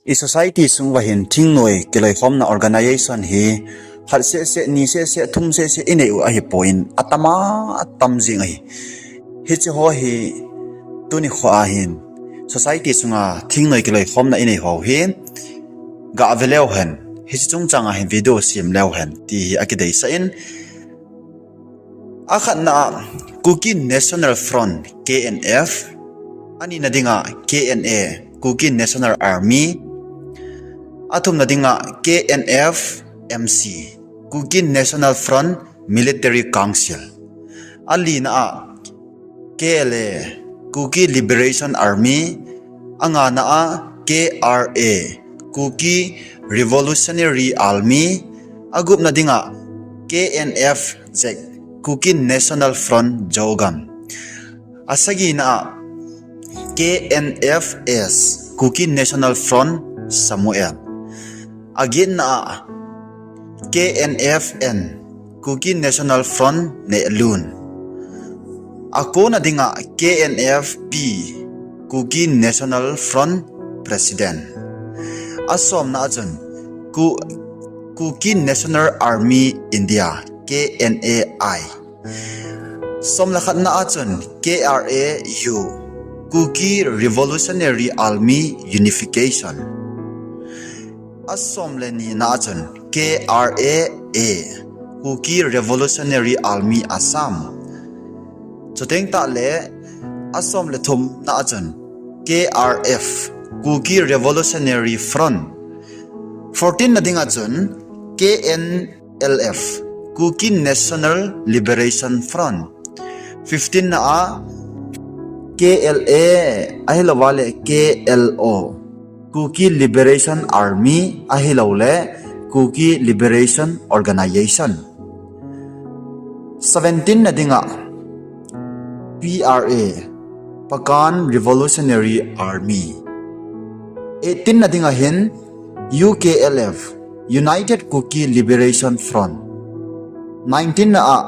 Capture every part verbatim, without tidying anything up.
I society sung uva hin thingnoi kiloikhomna organization hi khat seh seh, ni seh seh, thum seh seh i nei u ahi poi, atama atam jing ahi. Hiche ho hi tuni kho a hin society sunga thingnoi kiloikhomna i nei ho hi ga ve leu hen, hiche chungchang a hin video sem leu hen ti hi akideisah in, akhatna a Kuki National Front, K N F, anina dinga K N A, Kuki National Army, athumna dinga K N F M C, Kuki National Front Military Council, alina a K L A, Kuki Liberation Army, angana a K R A, Kuki Revolutionary Army, agupna dinga K N F Z, Kuki National Front Zogam, asagina a K N F S, Kuki National Front Samuel, agetna a K N F N, Kuki National Front Nehlun, akona dinga K N F P, Kuki National Front President, asomna a chun Ku-, Kuki National Army India, K N A I, somlekhatna a chun K R A U, Kuki Revolutionary Army Unification, asomlenina a chun K R A A, Kuki Revolutionary Army Assam, chuteng tahle asomlethumna a chun K R F, Kuki Revolutionary Front, fourteen na dinga chun K N L F, Kuki National Liberation Front, fifteen na a K L A, ahilouva le K L O, Kuki Liberation Army, ahilouleh Kuki Liberation Organization, seventeen na dinga P R A, Pakan Revolutionary Army, eighteen na dinga hin U K L F, United Kuki Liberation Front, nineteen na a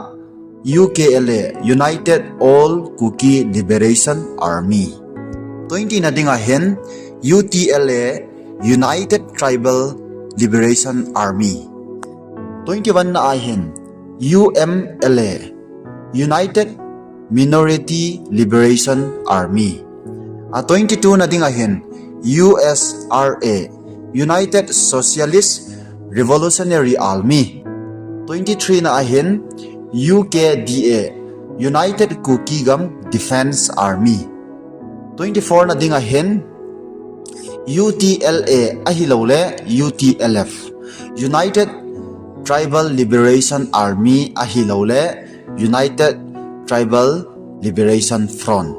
U K L A, United All Kuki Liberation Army, twenty na dinga hin U T L A, United Tribal Liberation Army, twenty-one na a hin U M L A, United Minority Liberation Army, a twenty-two na dinga hin U S R A, United Socialist Revolutionary Army, twenty-three na a hin U K D A, United Kuki Gam Defense Army, twenty-four na dinga hin U T L A ahilouleh U T L F, United Tribal Liberation Army ahilouleh United Tribal Liberation Front,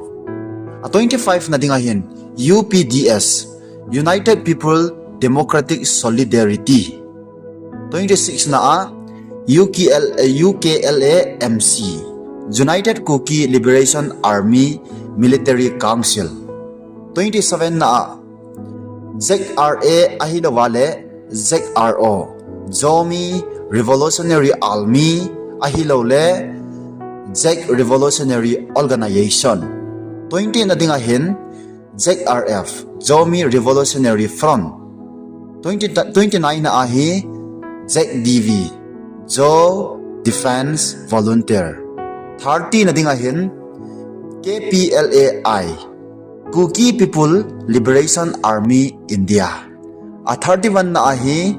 a twenty-five na dinga hin U P D S, United People Democratic Solidarity, twenty-six na a U K L A, U K L A M C, United Kuki Liberation Army Military Council, twenty-seven na a Z R A ahilouva le Z R O, Zomi Revolutionary Army ahilouleh Z Revolutionary Organization, twenty na dinga hin Z R F, Zomi Revolutionary Front, twenty, twenty-nine na a hi Z D V, Zo Defense Volunteer, thirty na dinga hin K P L A I, Kuki People Liberation Army India, a thirty-one na a hi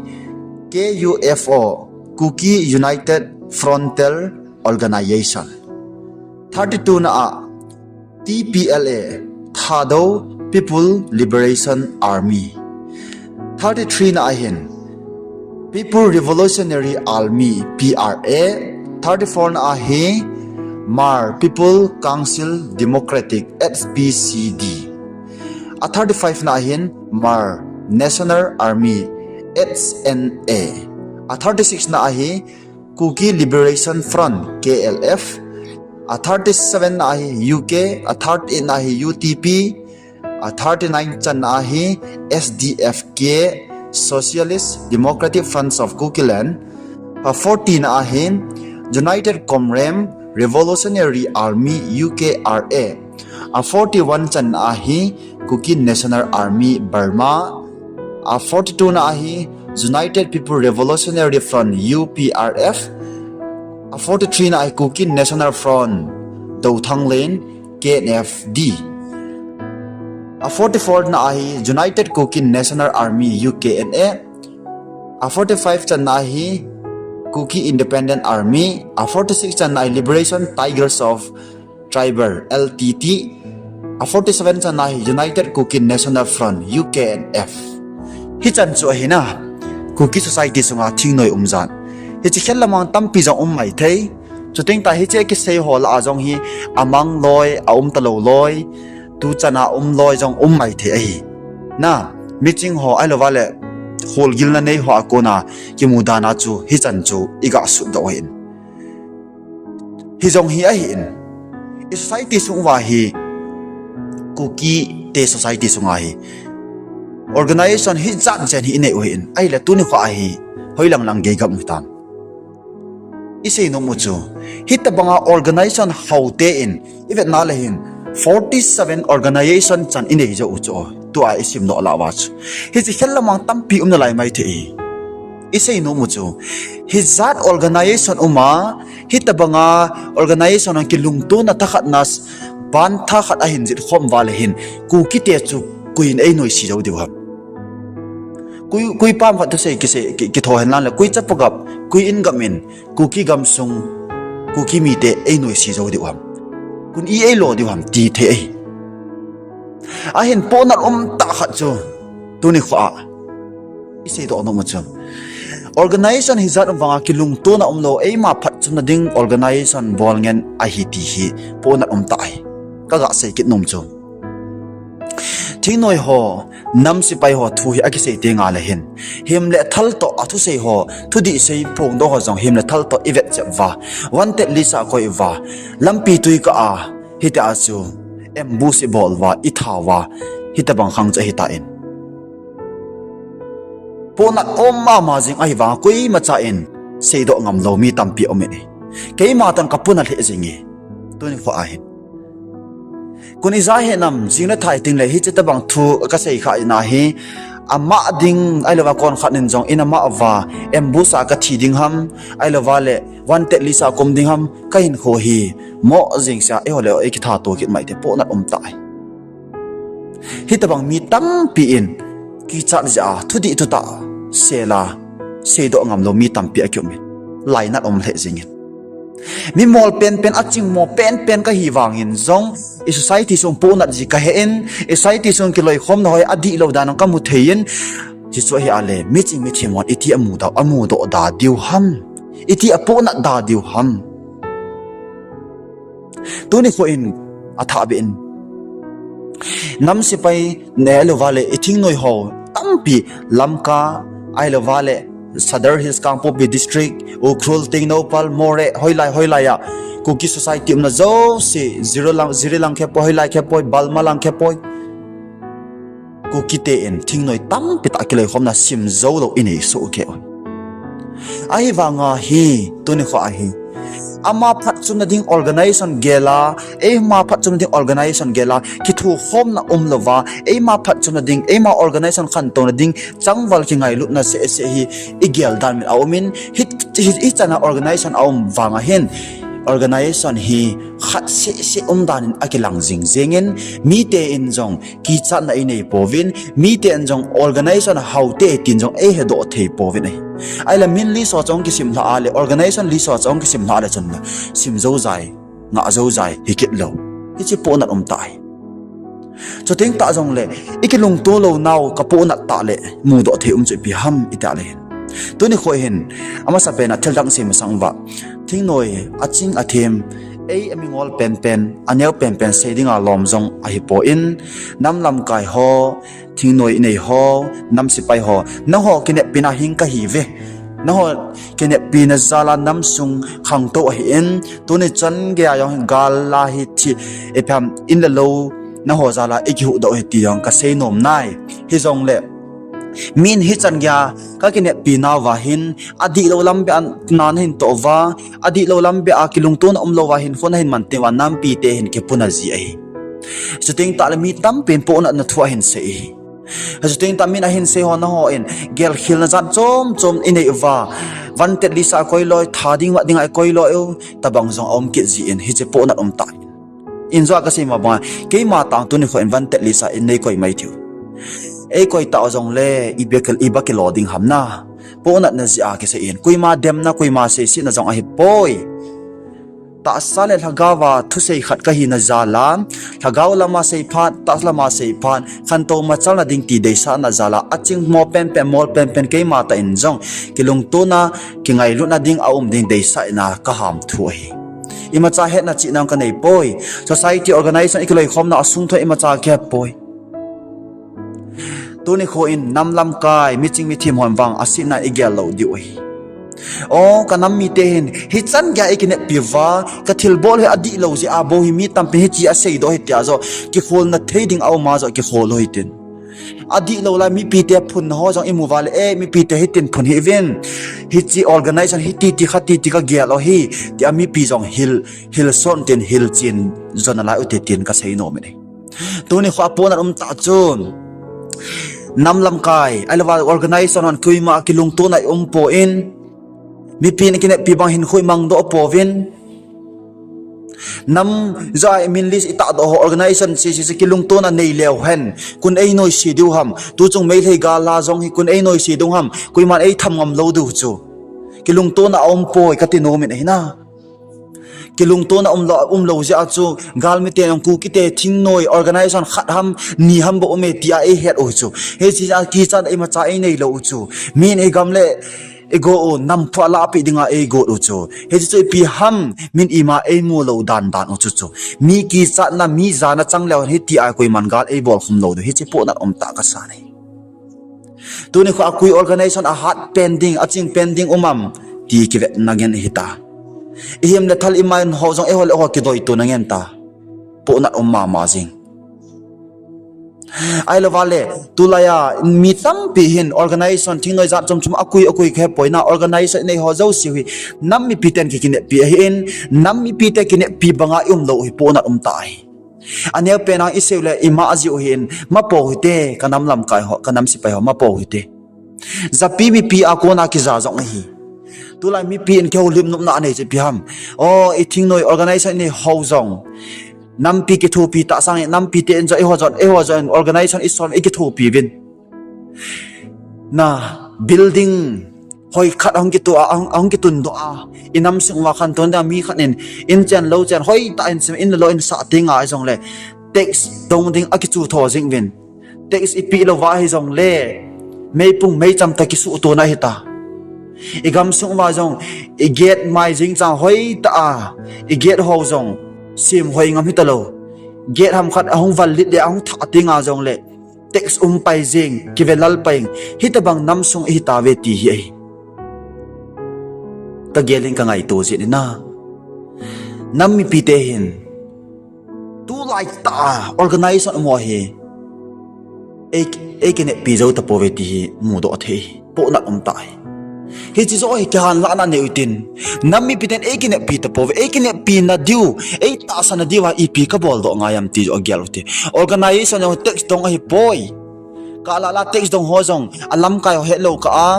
K U F O, Kuki United Frontier Organization, thirty-two na a T P L A, Thadou People Liberation Army, thirty-three na a hin People Revolutionary Army, P R A, thirty-four na a hi Hmar People Council Democratic, H P C D, a thirty-five na a hin Hmar National Army, H N A, a thirty-six na a hi Kuki Liberation Front, K L F, a thirty-seven na a hi U K, a thirty-eight na a hi U T P, a thirty-nine channa a hi S D F K, Socialist Democratic Fronts of Kukiland, a forty na a hi United Komrem Revolutionary Army, U K R A, a forty-one channa a hi Kuki National Army, Burma, A forty-two na ahi United People Revolutionary Front, U P R F. A forty-three na ahi Kuki National Front, Douthang Lane, K N F D. A forty-four na ahi United Kuki National Army, U K N A. A forty-five channa ahi Kuki Independent Army. A forty-six channa ahi Liberation Tigers of Tribal, L T T. A forty-seven channa ahi United Kuki National Front, U K N F. Hichan chu ahina, Kuki society sunga thingnoi umjan. Hiche khel lamang tampi jong um maithei. Chuteng tah hiche kisei ho lah a jong hi amang loi, aum talou loi, tuchan a um loi jong um maithei ahi. Na, miching ho ahilouva le, holgilna nei ho a kona kimu dan a chu hichan chu iga sutdoh ahin. Hijong hi ahin. I society sung uva hi, Kuki te society sunga hi organization hijat jen hi inei u ahin. Ahile tuni kho ahi, hoilang lang gei gam u hitam. Isei nom u chu, hitobanga organization hote in, ivetna le hin, forty-seven organization chan inei jou u chu, tua isim doh lah uva chu. Hiche khel lamang tampi um nalai maithei. Isei nom u chu, hijat organization uma, hitobanga organization a kilungtona thakhatna, ban thakhat ahin jilkhom uva le hin, Kuki te chu koiin einoise jou diu ham. Koi, koi pam khat thusei kisei, ki, kitho henlang le, koi chapagap, koi in gam in, Kuki gamsung, Kuki mite einoise jou diu ham. Koiin eilo diu ham, ti thei ahi. Ahin pohnat umtah khat chu, tuni kho a isei doh nom u chu, organization hijat um vanga kilungtona umlou, eima phatchomna ding organization bol ngen ahi ti hi pohnat umtah ahi. Kaga sei kit nom chu, thingnoi ho, nam sepai ho thu hi akisei tenga le hin, hem le thal toh athusei ho, thudih sei phongdoh ho jong hem le thal toh ivet chep uva, wanted list a akoi uva, lampi twi kah a, hitia chu ambush ibol uva, itha uva, hitobang khang chu ahitan. Pohnat um mama jing ahivanga koimacha in seidoh ngamlou mi tampi aumin ahi. Keima toh kapunat lheh jinge, tuni kho ahin. Koiin ija henam, jing le thai tengle hiche tobang thu kasei kha ina hi, ama ding, ahilouva konkhat in jong in ama uva, ambush a kathi ding ham, ahilouva le wanted list a kaum ding ham, kahinkho hi, mo jengse a, eiho le eikitha to kit maithei, pohnat umtah ahi. Hitobang mi tampi in, kichat jeh a, thudih thutah sela, seidoh ngamlou mi tampi akiumin, lainat um lheh jengin. Mimol penpen, achingmo penpen kahi vangin jong, i society sung pohnat ji kahen, i society sung kiloikhomna hoi adihlou dan kamu theiyin, hichu ahile, miching mithem hon iti amudoh, amudoh da diu ham, iti apohnat da diu ham. Tuni kho in, athahbeh in, nam sepai, ahilouva le, i thingnoi ho tampi, Lamka, ahilouva le, Sadar Hills Kangpokpi District, Ukhrul, Tengnoupal, Moreh, hoilai hoilai a, Kuki society umna jouse, Ziro lang, Ziri lang khepoi, hoilai khepoi, Balma lang khepoi, Kuki te in thingnoi tampi tah kiloikhomna sim joulou inei soh kei u. Ahivanga hi, tuni kho ahi, ama phatchomna ding organization gel a, eima phatchomna ding organization gel a, kithukhomna umlouva, eima phatchomna ding, eima organization khantouna ding changval kingailutna sehseh hi igel dan min aumin, hi, hi, hichana organization aum vanga hin, organization hi khat sehseh umdan in akilang jing jengin, mite in jong kichatna einei pouvin, miten jong organization hote tin jong eihedoh thei pouvin ahi. Ahile min list ho chu hung kisim lhah a le, organization list ho chu hung kisim lhah le chun le, sim joujai, ngah joujai hikit lou. Hiche pohnat umtah ahi. Chuteng tah jongle, ikilungto lounau kapohnat tah le mudoh thei um chu ipi ham itia le hin, tuni kho hin, amasapen a thildang sei masang uva, thingnoi aching athem, ei amingol penpen, aneo penpen sei dinga lom jong ahipoi, nam lamkai ho, thingnoi inei ho, nam sepai ho, nangho kineppina hing kahiuve. Nangho kineppina jal a namsung khangtou ahin, tuni chan geiya jong gal a hi thi, ipi ham, in le lou, nangho jal a ikihuhdoh ahi ti jong kasei nom nai. Hijongle, min hichan geiya kakineppinauva hin, adihlou lam beh a na nahin toh uva, adihlou lam beh a kilungtona umlouva hin, khun ahin man teng uva, nampi te hin kipuna ji ahi. Chuteng tah le mi tampin pohnatna thu ahin sei ahi. Hichu teng tah min ahin sei ho na ho in, gel khilna jat chom chom inei uva, vantet lisa koi loi, tha ding mat ding a koi loi u, tabang jong aum kit ji in, hiche pohnat um ta in. In jo a kasei ma banga, keima tang tuni kho in vantet lisa in nei koi mai thiu. Ei koi ta jong le, i bia kilo ding ham na. Pohnat na ji a kisei in, kuima demna, kuima seisina jong ahi poi. Tahsa le lhagao a thusei khat kahi na jal a, lhagao lama sei phat, tahsa lama sei phat, khantou machal na ding ti deisah na jal a, aching mo penpen, mol penpen keima tah in jong, kilungtona, kingailutna ding aum ding deisah in a kaham thu ahi. Imacha hetna chihna kanei poi, society organization i kiloikhomna a sung thoi imacha kihe poi. Tuni kho in nam lamkai, miching mithem hon vang, asina i gel lou diu ahi. O, ka nam mite hin, hichan geiya i kineppi uva, ka thilbol hi adih lou jeh a bou hi mi tampin hitia asei doh hi tia jo, kikholna thei ding a um a jo, kikhol u hitin. Adih lou lai, mipite phunna ho jong i mu uva le, e, mipite hitin phun hih uvin. Hiche organization hiti ti kha ti ti ka gel u ahi, tia mipi jong hil, hil son tin hil chen jona lai u te tin kasei nom in ahi. Tuni kho a pohnat um ta chu, nam lamkai, ahilou va organization hon kuima kilungtona i um poi, mipin kineppi bang hinkho i mang doh pouvin. Nam jo a i min list i tahdoh ho organization sese kilungtona nei leu hen, koin ei noise diu ham, tuchung Meitei gal a jong hi koin ei noise diu ham, koiman ei tham ngam lou diu chu. Kilungtona aum poi kati nom in ahi na. Kilungtona um lou, um lou jeh a chu, galmite jong Kukite thingnoi organization khat ham, ni ham bou um e tia ei het u chu. Hiche a kichat imacha ei nei lou u chu. Min i gam le i go u, nam phu a lahpeh dinga ei go u chu. Hiche chu ipi ham, min ima ei mu lou dan dan u chu chu. Mi kichatna, mi jana chang leu hen hitia koiman gal ei bolkhum lou diu. Hiche pohnat um ta kasa ahi. Tuni kho a koi organization a hat pen ding, aching pen ding um am, ti kivetna ngen hita. I him le thal i man ho jong eiho le eiho kidoitona ngen ta. Pohnat um mama jing. Ahilou va le, tulai a mi tampi hin organization thingnoi jat chom chom akoi akoi kahe poi na, organization nei ho jouse hi nam mipiten ki kineppi ahin, nam mipite kineppi banga i um lou hi pohnat um ta ahi. Aneo pen a i sei u le ima ajiu hin, mapou hite, ka nam lamkai ho, ka nam sepai ho, mapou hite. Japi mipi a kona kija jong ahi. Tulai mipi in kihoulim nopna anei chu ipi ham. O, i thingnoi organization inei ho jong, nampi kithopi tah sang in, nampite in jong eiho jong, eiho jong in organization i som i kithopi uvin. Na, building hoi khat ahung kitu a, ahung, ahung kitundoh a, i nam sung uva khantou ding a mi khat in, in chen lou chen, hoitah in sem, in le lou in sah teng a jongle, tax dong ding akichu tho jing uvin. Tax i peh louva hijongle, meipum meicham toh kisuhtona hita. I gamsung uva jong, i gate mai jing chang hoitah a, i gate ho jong, sem hoi ngam hitalou. Gate ham khat ahung vallit le ahung thah teng a jongle, tax um pai jing, kive lal pai jing, hitobang nam sung i hitauve ti hi ahi. Ka gel in ka ngaito jin ina. Nam mipite hin, tulai tah a organization um ho hi, ei, ei kineppi jou tapouve ti hi mudoh thei, pohnat um tah hi. Hiche joh hi kihanlahna nei utin, nam mipiten ei kineppi tapouve, ei kineppi na diu, ei tahsan na diuva ipi kabol doh ngai am ti joh gel ute. Organization jong tax dong ahipoi. Kalah lah tax dong ho jong, alamkai ho hetlou kah a,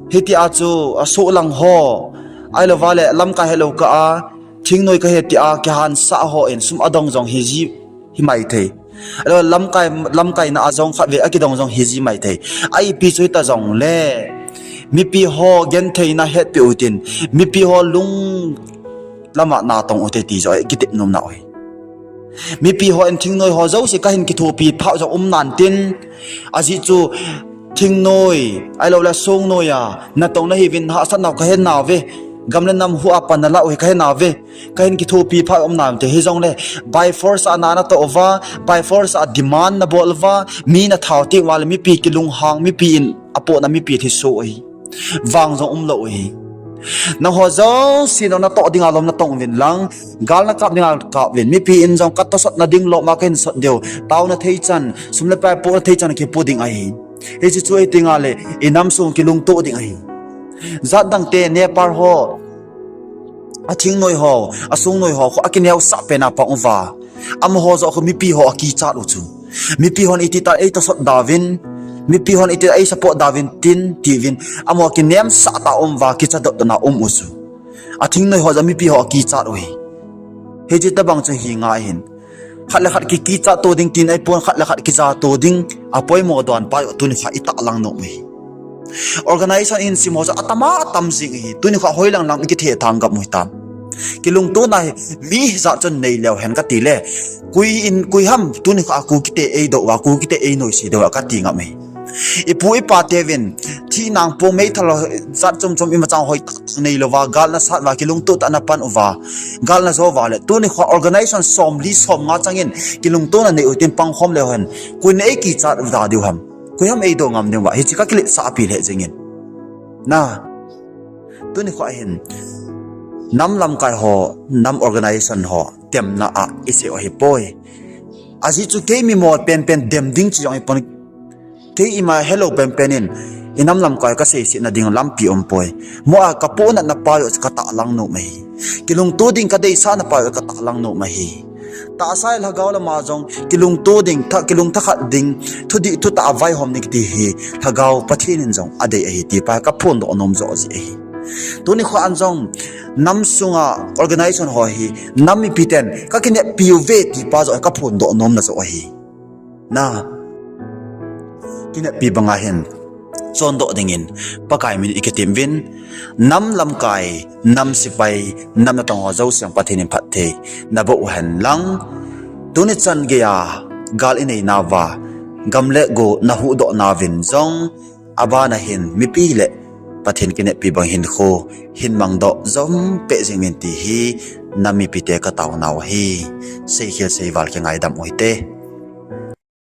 hitia chu asohlang ho, ahilouva le lamkai hetlou kah a, thingnoi kahi tia kihansah ho in sum adong jong hiji, himai thei. Ahilou lamkai, lamkaina a jong khatvei akidong jong hiji mai thei. Ipi chu hita jongle, mipi ho gentheina hetpeh utin, mipi ho lung lama natong ute ti joh kitep nomna u ahi. Mipi ho in thingnoi ho jouse kahin kithopi phah jong um nan tin, ajeh chu thingnoi, ahilou le songnoi a natong nahiuvin, hahsatnau kahe nauve, gam le nam hu a pan nalah u hi kahe nauve, kahin kithopi phah um nan te hijongle, by force a na natoh uva, by force a demand nabol uva, mi nathao teng uva le mipi kilunghang, mipi in apohna mipi thiso ahi. Vang jong umlou ahi. Nangho jouse natoh dinga lom natong uvin lang, gal nakap dinga kap uvin. Mipi in jong katosotna ding lom a kahin sot diu. Taona theichan, sum le pai pohna theichan kipu ding ahi. Hiche chu ahi tengle, i nam sung kilungto ding ahi. Jat dangte Nepal ho, athingnoi ho, asungnoi ho, kho akineosah pen a pang uva, amaho joh kho mipi ho akichat u chu. Mipi hon iti ta ei tosot dauvin, mipi hon iti ei support dauvin tin tiuvin, amaho kinemsah tah a um uva, kicha dot dot na um u chu, a thingnoi ho jong mipi ho akichat u ahi. Hiche tobang chu hi ngai hin, khat le khat ki, kichat to ding tin ahipon, khat le khat kija to ding, apoimo dan pa joh tuni kha itahlang nom u ahi. Organization in simho chu atam atam jing ahi. Tuni kha hoilang lang ikithethang gam u hitam? Kilungtona hi mi hijat chun nei leu hen kati le, koi in, koi ham tuni kha Kukite eidou uva, Kukite einoise diu a kati ngam ahi. Ipu ipa teuvin, thina pung meithal jat chom chom imacha hoitah nei louva, gal nasat uva, kilungto tah a napan uva, gal najo uva le, tuni kha organization somli somnga changin kilungtona nei u tin pangkhom leu hen, koin eikichat uva diu ham? Koi ham eidou ngam diu ham? Hiche kakiletsah pi lheh jengin. Na, tuni kha hin, nam lamkai ho, nam organization ho temna a isei u ahipoi. Ajeh chu kei mimol penpen dem ding chu jong ahipon, kei ima helou penpen in, inam lamkai kaseisetna ding lampi umpoi. Mo a kapohnatna pa joh chu katahlang nom ahi. Kilungto ding kadeisahna pa joh katahlang nom ahi. Tahsa le lhagao lama jong kilungto ding, tha, kilung thakhat ding, thudih thutah a vaihom ding kiti hi lhagao Pathen in jong adei ahi ti pa kaphondoh nom joh jeh ahi. Tuni kha an jong nam sunga organization ho hi nam mipiten kakineppi uve ti pa joh kaphondoh nomna joh ahi. Na, kineppi banga hin chondoh dingin Pakai min ikitem uvin, nam lamkai, nam sepai, nam natong ho jouse jong Pathen in phatthei naboh uhen lang, tuni chan geiya gal inei nauva, gam le go nahuhdoh nauvin jong, abana hin mipi le Pathen kineppi bang hinkho hin mangdoh jom peh jing uvin ti hi nam mipite kataonau ahi. Seikhel seival kingaidam u hite.